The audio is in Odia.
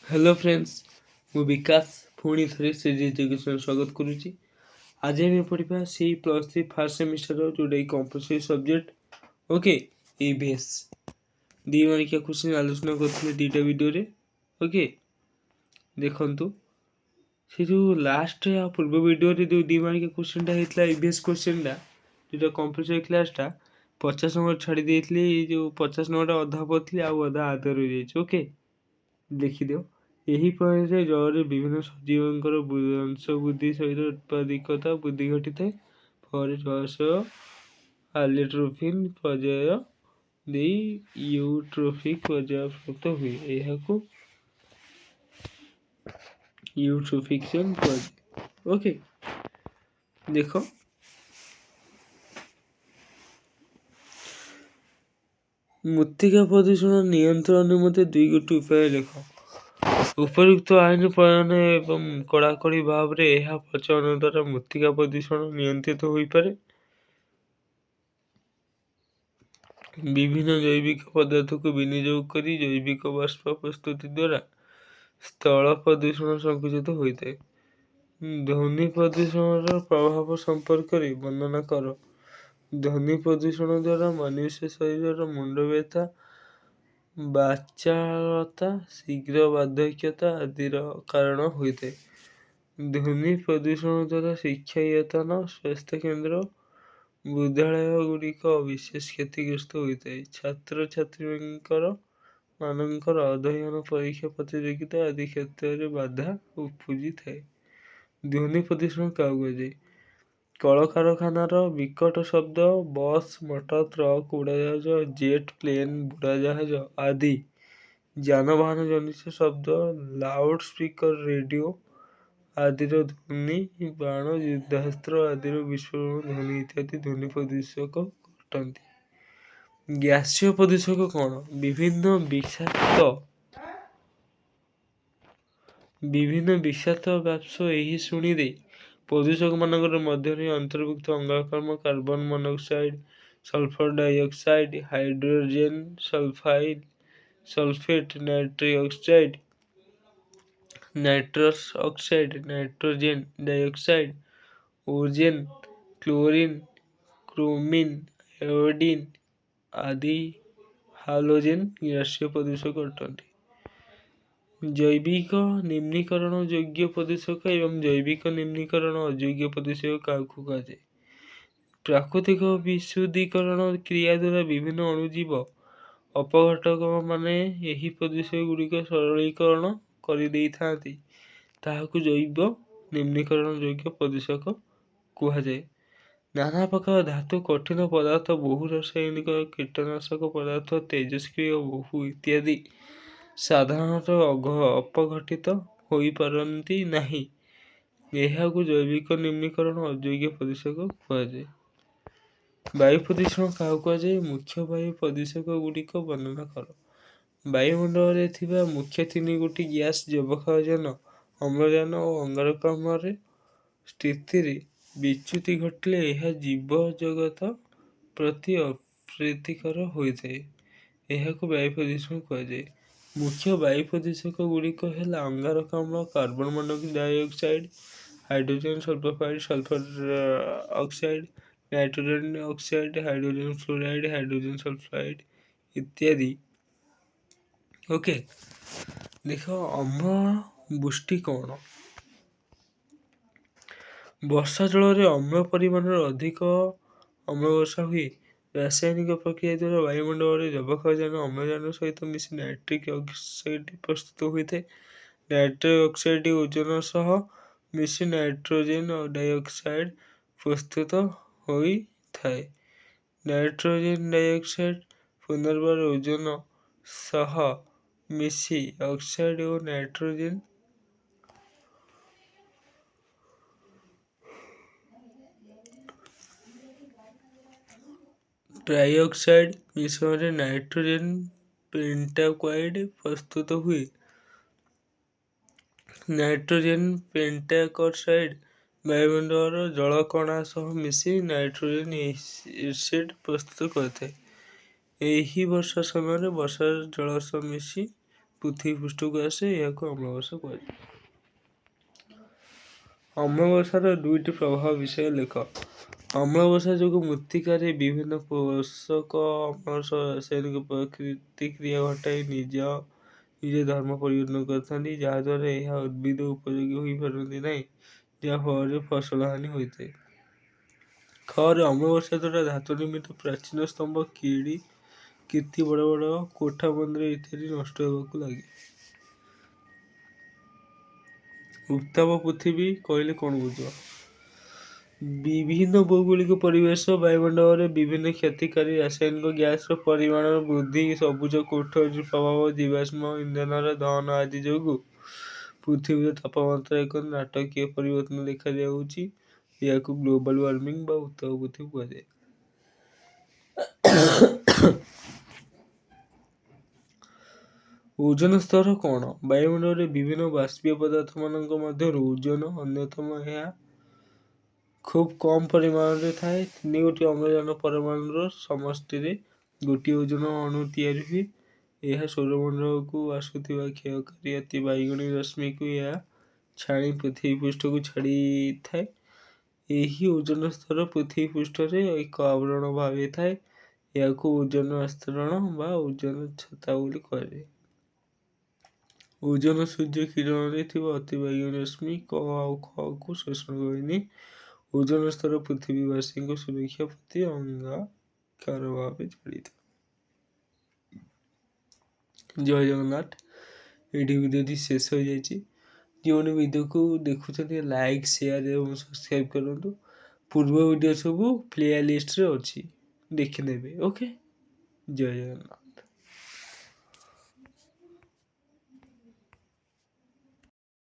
ହ୍ୟାଲୋ ଫ୍ରେଣ୍ଡସ୍, ମୁଁ ବିକାଶ ପୁଣି ଥରେ ସିଜି ଏଜୁକେସନ୍ ସ୍ୱାଗତ କରୁଛି। ଆଜି ଆମେ ପଢ଼ିବା ସେଇ +3 ଫାର୍ଷ୍ଟ ସେମିଷ୍ଟର, ଯେଉଁଟାକି କମ୍ପଲସରି ସବଜେକ୍ଟ, ଓକେ, ଇଭିଏସ୍। 2 ମାର୍କିଆ କ୍ୱେଶ୍ଚିନ୍ ଆଲୋଚନା କରିଥିଲେ 2ଟା ଭିଡ଼ିଓରେ। ଓକେ, ଦେଖନ୍ତୁ, ସେ ଯେଉଁ ଲାଷ୍ଟ ଆଉ ପୂର୍ବ ଭିଡ଼ିଓରେ ଯେଉଁ 2 ମାର୍କିଆ କ୍ୱେଶ୍ଚିନ୍ଟା ହେଇଥିଲା, ଇଭିଏସ୍ କ୍ୱେଶ୍ଚିନ୍ଟା, ଯେଉଁଟା କମ୍ପଲସରି କ୍ଲାସ୍ଟା, 50 ନମ୍ବର ଛାଡ଼ି ଦେଇଥିଲି। ଏଇ ଯେଉଁ 50 ନମ୍ବରଟା ଅଧା ପଢ଼ିଥିଲି ଆଉ ଅଧା ଆଧା ରହିଯାଇଛି। ଓକେ, ଦେଖିଦିଅ। ଏହି ପ୍ରଣାଳୀରେ ଜଳରେ ବିଭିନ୍ନ ସଜୀବଙ୍କର ବଂଶ ବୃଦ୍ଧି ସହିତ ଉତ୍ପାଦିକତା ବୃଦ୍ଧି ଘଟିଥାଏ। ଫଳରେ ଜଳାଶୟ ଆଲିଟ୍ରୋଫିନ୍ ପର୍ଯ୍ୟାୟ ଦେଇ ୟୁଟ୍ରୋଫିକ୍ ପର୍ଯ୍ୟାୟ ପ୍ରାପ୍ତ ହୁଏ। ଏହାକୁ ୟୁଟ୍ରୋଫିକେସନ୍ କୁହାଯାଏ। ଓକେ, ଦେଖ, ମୃତ୍ତିକା ପ୍ରଦୂଷଣ ନିୟନ୍ତ୍ରଣ ନିମନ୍ତେ 2 ଗୋଟି ଉପାୟ ଲେଖ। ଉପଯୁକ୍ତ ଆଇନ ପ୍ରଣୟନ ଏବଂ କଡ଼ାକଡ଼ି ଭାବରେ ଏହା ପ୍ରଚଳନ ଦ୍ୱାରା ମୃତ୍ତିକା ପ୍ରଦୂଷଣ ନିୟନ୍ତ୍ରିତ ହୋଇପାରେ। ବିଭିନ୍ନ ଜୈବିକ ପଦାର୍ଥକୁ ବିନିଯୋଗ କରି ଜୈବିକ ବାଷ୍ପ ପ୍ରସ୍ତୁତି ଦ୍ୱାରା ସ୍ଥଳ ପ୍ରଦୂଷଣ ସଂକୁଚିତ ହୋଇଥାଏ। ଧ୍ୱନି ପ୍ରଦୂଷଣର ପ୍ରଭାବ ସମ୍ପର୍କରେ ବର୍ଣ୍ଣନା କର। ଧ୍ୱନି ପ୍ରଦୂଷଣ ଦ୍ୱାରା ମନୁଷ୍ୟ ଶରୀରର ମୁଣ୍ଡବ୍ୟଥା, ବାଚାଳତା, ଶୀଘ୍ର ବାର୍ଦ୍ଧକ୍ୟତା ଆଦିର କାରଣ ହୋଇଥାଏ। ଧ୍ୱନି ପ୍ରଦୂଷଣ ଦ୍ୱାରା ଶିକ୍ଷାୟତନ, ସ୍ୱାସ୍ଥ୍ୟକେନ୍ଦ୍ର, ବୃଦ୍ଧାଳୟ ଗୁଡ଼ିକ ବିଶେଷ କ୍ଷତିଗ୍ରସ୍ତ ହୋଇଥାଏ। ଛାତ୍ରଛାତ୍ରୀଙ୍କର ମାନଙ୍କର ଅଧ୍ୟୟନ, ପରୀକ୍ଷା, ପ୍ରତିଯୋଗିତା ଆଦି କ୍ଷେତ୍ରରେ ବାଧା ଉପୁଜିଥାଏ। ଧ୍ୱନି ପ୍ରଦୂଷଣ କାହାକୁ କୁହାଯାଏ? କଳକାରଖାନାର ବିକଟ ଶବ୍ଦ, ବସ୍, ମଟର, ଟ୍ରକ୍, ଉଡ଼ାଜାହାଜ, ଜେଟ୍ ପ୍ଲେନ୍, ବୁଡ଼ାଜାହାଜ ଆଦି ଯାନବାହନ ଜନିତ ଶବ୍ଦ, ଲାଉଡ ସ୍ପିକର, ରେଡ଼ିଓ ଆଦିର ଧ୍ୱନି, ବାଣ, ଯୁଦ୍ଧାସ୍ତ୍ର ଆଦିର ବିସ୍ଫୋରଣ ଧ୍ୱନି ଇତ୍ୟାଦି ଧ୍ୱନି ପ୍ରଦୂଷକ ଅଟନ୍ତି। ଗ୍ୟାସୀୟ ପ୍ରଦୂଷକ କ'ଣ? ବିଭିନ୍ନ ବିଷାକ୍ତ ବାଷ୍ପ ଏହି ଶ୍ରେଣୀରେ ପ୍ରଦୂଷକମାନଙ୍କ ମଧ୍ୟରେ ଅନ୍ତର୍ଭୁକ୍ତ ଅଙ୍ଗାରକାମ୍ଳ, carbon monoxide, sulphur dioxide, hydrogen sulphate, nitric oxide, nitrous oxide, nitrogen dioxide, ozone, chlorine, chromine, iodine ଆଦି ହାଲୋଜେନ୍ ଗ୍ୟାସୀୟ ପ୍ରଦୂଷକ ଅଟନ୍ତି। ଜୈବିକ ନିମ୍ନୀକରଣ ଯୋଗ୍ୟ ପ୍ରଦୂଷକ ଏବଂ ଜୈବିକ ନିମ୍ନୀକରଣ ଅଯୋଗ୍ୟ ପ୍ରଦୂଷକ କାହାକୁ କୁହାଯାଏ? ପ୍ରାକୃତିକ ବିଶୁଦ୍ଧିକରଣ କ୍ରିୟା ଦ୍ୱାରା ବିଭିନ୍ନ ଅଣୁଜୀବ ଅପଘଟକମାନେ ଏହି ପ୍ରଦୂଷକ ଗୁଡ଼ିକ ସରଳୀକରଣ କରିଦେଇଥାନ୍ତି, ତାହାକୁ ଜୈବ ନିମ୍ନୀକରଣ ଯୋଗ୍ୟ ପ୍ରଦୂଷକ କୁହାଯାଏ। ନାନା ପ୍ରକାର ଧାତୁ, କଠିନ ପଦାର୍ଥ, ବହୁ ରାସାୟନିକ କୀଟନାଶକ ପଦାର୍ଥ, ତେଜସ୍କ୍ରିୟ ବହୁ ଇତ୍ୟାଦି ସାଧାରଣତଃ ଅପଘଟିତ ହୋଇପାରନ୍ତି ନାହିଁ। ଏହାକୁ ଜୈବିକ ନିମ୍ନୀକରଣ ଅଯୋଗ୍ୟ ପ୍ରଦୂଷକ କୁହାଯାଏ। ବାୟୁ ପ୍ରଦୂଷଣ କାହାକୁ କୁହାଯାଏ? ମୁଖ୍ୟ ବାୟୁ ପ୍ରଦୂଷକ ଗୁଡ଼ିକ ବର୍ଣ୍ଣନା କର। ବାୟୁମଣ୍ଡଳରେ ଥିବା ମୁଖ୍ୟ ତିନି ଗୋଟି ଗ୍ୟାସ୍ ଯବକ୍ଷାରଜାନ, ଅମ୍ଳଜାନ ଓ ଅଙ୍ଗାରକାମ୍ଳର ସ୍ଥିତିରେ ବିଚ୍ୟୁତି ଘଟିଲେ ଏହା ଜୀବଜଗତ ପ୍ରତି ଅପ୍ରୀତିକର ହୋଇଥାଏ। ଏହାକୁ ବାୟୁ ପ୍ରଦୂଷଣ କୁହାଯାଏ। ମୁଖ୍ୟ ବାୟୁ ପ୍ରଦୂଷକ ଗୁଡ଼ିକ ହେଲା ଅଙ୍ଗାରକାମ୍ଳ, carbon dioxide, hydrogen sulphide, sulphur oxide, nitrogen oxide, hydrogen fluoride, hydrogen sulphide ଇତ୍ୟାଦି। ଓକେ, ଦେଖ, ଅମ୍ଳ ବୃଷ୍ଟି କ'ଣ? ବର୍ଷା ଜଳରେ ଅମ୍ଳ ପରିମାଣର ଅଧିକ ଅମ୍ଳ ବର୍ଷା ହୁଏ। ରାସାୟନିକ ପ୍ରକ୍ରିୟା ଦ୍ୱାରା ବାୟୁମଣ୍ଡଳରେ ଯବକ୍ଷାରଜାନ ଅମ୍ଳଜାନ ସହିତ ମିଶି ନାଇଟ୍ରିକ୍ ଅକ୍ସାଇଡ୍ ପ୍ରସ୍ତୁତ ହୋଇଥାଏ। ନାଇଟ୍ରିକ୍ ଅକ୍ସାଇଡ୍ ଓଜୋନ ସହ ମିଶି ନାଇଟ୍ରୋଜେନ୍ ଡାଇଅକ୍ସାଇଡ୍ ପ୍ରସ୍ତୁତ ହୋଇଥାଏ। ନାଇଟ୍ରୋଜେନ୍ ଡାଇଅକ୍ସାଇଡ୍ ପୁନର୍ବାର ଓଜୋନ ସହ ମିଶି ଅକ୍ସାଇଡ୍ ଓ ନାଇଟ୍ରୋଜେନ୍ ଟ୍ରାଇଅକ୍ସାଇଡ୍ ମିଶ୍ରଣରେ ନାଇଟ୍ରୋଜେନ୍ ପେଣ୍ଟାକ୍ସାଇଡ୍ ପ୍ରସ୍ତୁତ ହୁଏ। ନାଇଟ୍ରୋଜେନ୍ ପେଣ୍ଟାକ୍ସାଇଡ୍ ବାୟୁମଣ୍ଡଳର ଜଳକଣା ସହ ମିଶି ନାଇଟ୍ରୋଜେନ୍ ଏସିଡ୍ ପ୍ରସ୍ତୁତ କରିଥାଏ। ଏହି ବର୍ଷା ସମୟରେ ବର୍ଷା ଜଳ ସହ ମିଶି ପୃଥିବୀ ପୃଷ୍ଠକୁ ଆସେ। ଏହାକୁ ଅମ୍ଳ ବର୍ଷା କୁହାଯାଏ। ଅମ୍ଳ ବର୍ଷାର ଦୁଇଟି ପ୍ରଭାବ ବିଷୟ ଲେଖ। ଅମ୍ଳ ବର୍ଷା ଯୋଗୁଁ ମୃତ୍ତିକାରେ ବିଭିନ୍ନ ପୋଷକ ଅମ୍ଳ ସହ ରାସାୟନିକ ପ୍ରତିକ୍ରିୟା ଘଟାଇ ନିଜ ନିଜ ଧର୍ମ ପରିବର୍ତ୍ତନ କରିଥାନ୍ତି, ଯାହାଦ୍ୱାରା ଏହା ଉଦ୍ଭିଦ ଉପଯୋଗୀ ହୋଇପାରନ୍ତି ନାହିଁ, ଯାହାଫଳରେ ଫସଲ ହାନି ହୋଇଥାଏ। ଖରେ ଅମ୍ଳ ବର୍ଷା ଦ୍ୱାରା ଧାତୁ ନିର୍ମିତ ପ୍ରାଚୀନ ସ୍ତମ୍ଭ, କିଡ଼ି କୀର୍ତ୍ତି, ବଡ଼ ବଡ଼ କୋଠା, ମନ୍ଦିର ଇତ୍ୟାଦି ନଷ୍ଟ ହେବାକୁ ଲାଗେ। ଉତ୍ତାପ ପୃଥିବୀ କହିଲେ କ'ଣ ବୁଝ? ବିଭିନ୍ନ ଭୌଗୋଳିକ ପରିବେଶ ବାୟୁମଣ୍ଡଳରେ ବିଭିନ୍ନ କ୍ଷତିକାରୀ ରାସାୟନିକ ଗ୍ୟାସର ପରିମାଣର ବୃଦ୍ଧି, ସବୁଜ କୋଠରୀ ପ୍ରଭାବ, ଜୀବାଶ୍ମ ଇନ୍ଧନର ଦହନ ଆଦି ଯୋଗୁଁ ପୃଥିବୀର ତାପମାତ୍ରା ଏକ ନାଟକୀୟ ପରିବର୍ତ୍ତନ ଦେଖାଯାଉଛି। ଏହାକୁ ଗ୍ଲୋବାଲ ୱାର୍ମିଂ ବା ଉତ୍ତାପ ପୃଥିବୀ କୁହାଯାଏ। ଓଜୋନ ସ୍ତର କ'ଣ? ବାୟୁମଣ୍ଡଳରେ ବିଭିନ୍ନ ବାଷ୍ପୀୟ ପଦାର୍ଥମାନଙ୍କ ମଧ୍ୟରୁ ଓଜୋନ ଅନ୍ୟତମ। ଏହା ଖୁବ୍ କମ୍ ପରିମାଣରେ ଥାଏ। 3 ଗୋଟି ଅମ୍ଳଜାନ ପରମାଣୁର ସମଷ୍ଟିରେ ଗୋଟିଏ ଓଜୋନ ଅଣୁ ତିଆରି ହୁଏ। ଏହା ସୌରମଣ୍ଡଳକୁ ଆସୁଥିବା କ୍ଷୟକାରୀ ଅତି ବାଇଗଣୀ ରଶ୍ମିକୁ ଏହା ଛାଣି ପୃଥିବୀ ପୃଷ୍ଠକୁ ଛାଡ଼ିଥାଏ। ଏହି ଓଜୋନ ସ୍ତର ପୃଥିବୀ ପୃଷ୍ଠରେ ଏକ ଆବରଣ ଭାବେ ଥାଏ। ଏହାକୁ ଓଜୋନ ଆସ୍ତରଣ ବା ଓଜୋନ ଛତା ବୋଲି କୁହାଯାଏ। ଓଜୋନ ସୂର୍ଯ୍ୟ କିରଣରେ ଥିବା ଅତି ବାଇଗଣୀ ରଶ୍ମି କ ଆଉ ଖ କୁ ଶୋଷଣ କରିନିଏ। ଓଜୋନ ସ୍ତର ପୃଥିବୀବାସୀଙ୍କ ସୁରକ୍ଷା ପ୍ରତି ଅଙ୍ଗାକାର ଭାବେ ଜଡ଼ିତ। ଜୟ ଜଗନ୍ନାଥ। ଏଇଠି ଭିଡ଼ିଓଟି ଶେଷ ହୋଇଯାଇଛି। ଯେଉଁମାନେ ଭିଡ଼ିଓକୁ ଦେଖୁଛନ୍ତି, ଲାଇକ୍, ସେୟାର ଏବଂ ସବସ୍କ୍ରାଇବ୍ କରନ୍ତୁ। ପୂର୍ବ ଭିଡ଼ିଓ ସବୁ ପ୍ଲେ ଲିଷ୍ଟରେ ଅଛି, ଦେଖିନେବେ। ଓକେ, ଜୟ ଜଗନ୍ନାଥ।